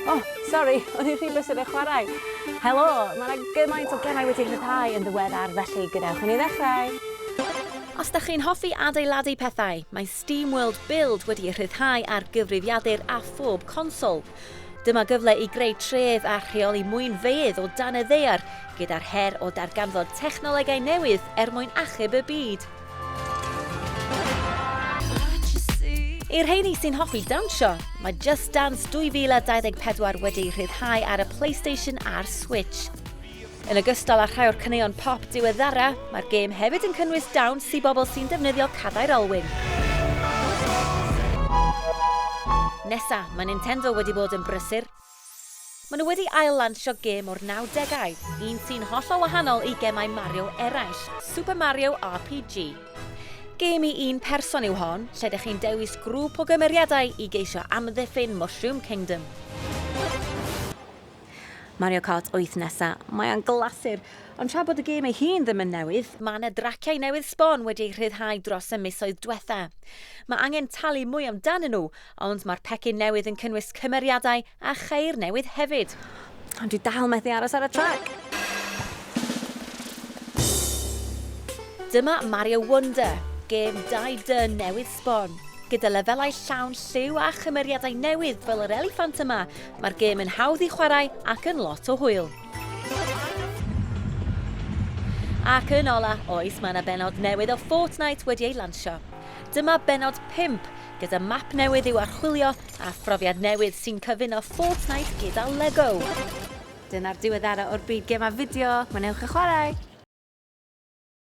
Oh, sori, o'n i'n rhy brysur yn chwarae. Helo, mae yna gymaint o gemau wedi rhyddhau yn ddiweddar, felly gadewch i ni ddechrau. Os da chi'n hoffi adeiladu pethau, mae SteamWorld Build wedi rhyddhau ar gyfrifiadur a phob consol. Dyma gyfle i greu tref a rheoli mwynfeydd o dan y ddaear, gyda'r her o darganfod technolegau newydd er mwyn achub y byd. I'r rheini sy'n hoffi dawnsio, mae Just Dance 2024 wedi'i rhyddhau ar y PlayStation a'r Switch. Yn ogystal â rhai o'r caneuon pop diweddara, mae'r gêm hefyd yn cynnwys dawns i bobl sy'n defnyddio cadair olwyn. Nesa, mae Nintendo wedi bod yn brysur. Maen nhw wedi ail-lansio gêm o'r 90au, un sy'n hollol wahanol i gemau Mario eraill, Super Mario RPG. Gêm i un person yw hon, lle dych chi'n dewis grŵp o gymeriadau i geisio amddiffyn Mushroom Kingdom. Mario Kart 8 nesa, mae o'n glasur, ond tra bod y gêm ei hun ddim yn newydd, mae yna draciau newydd sbon wedi eu rhyddhau dros y misoedd dwetha. Mae angen talu mwy amdanyn nhw, Ond mae'r pecyn newydd yn cynnwys cymeriadau a cheir newydd hefyd. Ond dwi dal methu aros ar y trac! Dyma Mario Wonder, gêm 2D newydd sbon. Gyda lefelau llawn lliw a chymeriadau newydd fel yr eliffant yma, mae'r gêm yn hawdd i chwarae ac yn lot o hwyl. Ac yn ola, oes, mae yna bennod newydd o Fortnite wedi ei lansio. Dyma bennod 5, gyda map newydd i'w archwilio a phrofiad newydd sy'n cyfuno Fortnite gyda Lego. Dyna'r diweddara o'r byd gemau fideo, mwynhewch y chwarae!